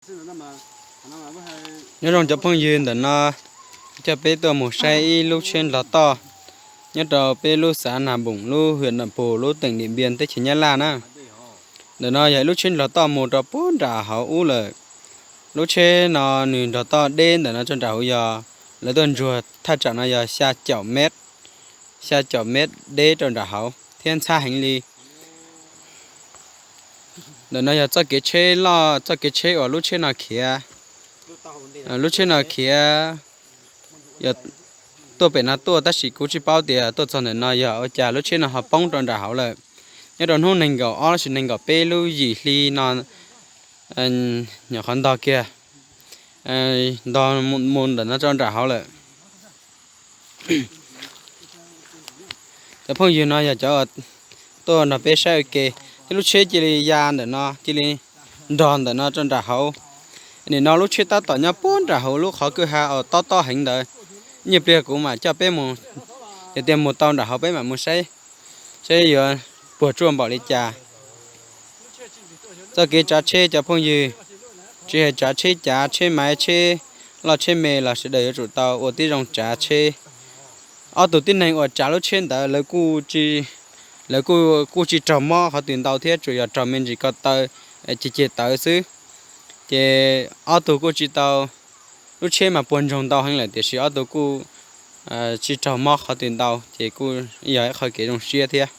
Nyob zoo cov phooj ywg, ntawm no coj peb tuaj mus saib ib lub tsheb nrog toj nyob rau peb lub xav Nas Npoom, lub hwm Nas Pus, lub teem Dim Npias, teb chaws Nyab Laj na. Ntawm no yog ib lub tsheb nrog toj mus rau puag nram hauv ub lawm. Lub tsheb no nws nrog toj deb ntawm no rau nram hauv, yog lawv tuaj ntsuag thaj tsam no yog xya caum mev, xya caum mev deb rau nram hauv thiab ntxhab heev li. Ntawm no yog txoj kev tsheb loj, txoj kev tsheb uas lub tsheb no khiav. Lub tsheb no khiav, yog tuaj pem no tuaj, tab sis kuv tsis paub tias tuaj txog ntawm no yog ua cas lub tsheb no ho poob rau nram hauv lawm. Nyob rau hnub nees nkaum ob los sis nees nkaum peb lub yim hli no, nyuam qhuav ntog kiag, ntog mus ntawm no rau nram hauv lawm. Cov phooj ywg, no yog cov tuaj nrog peb saib ua ke, thiab lub tsheb cia li ya ntawm no, cia li nrog ntawm no rau nram hauv. Nim no lub tsheb tab tom nyob puag nram hauv lub qhov kwj ha uas tob tob heev ntawd. Ib nyuag pliag kuv mam coj peb mus, yog tias mus tau nram hauv peb mam mus saib, saib yuav puas tsuaj npaum li cas. Txoj kev tsav tsheb cov phooj ywg, tsis hais tsav tsheb cav, tsheb maiv, tsheb loj tsheb me los sawv daws yuav tsum tau ua tib zoo tsav tsheb. Ob tug tib neeg uas tsav lub tsheb ntawd lawv kuj tsis raug mob qhov twg ntau thiab, tsuas yog raug me ntsis ko taw, ceg ceg tawv xwb. Ces ob tug kuj tsis tau, lub tsheb mas puas ntsoog ntau heev lawm, tiam sis ob tug kuj tsis raug mob qhov twg ntau, ces kuj yog ib qho kev zoo siab thiab.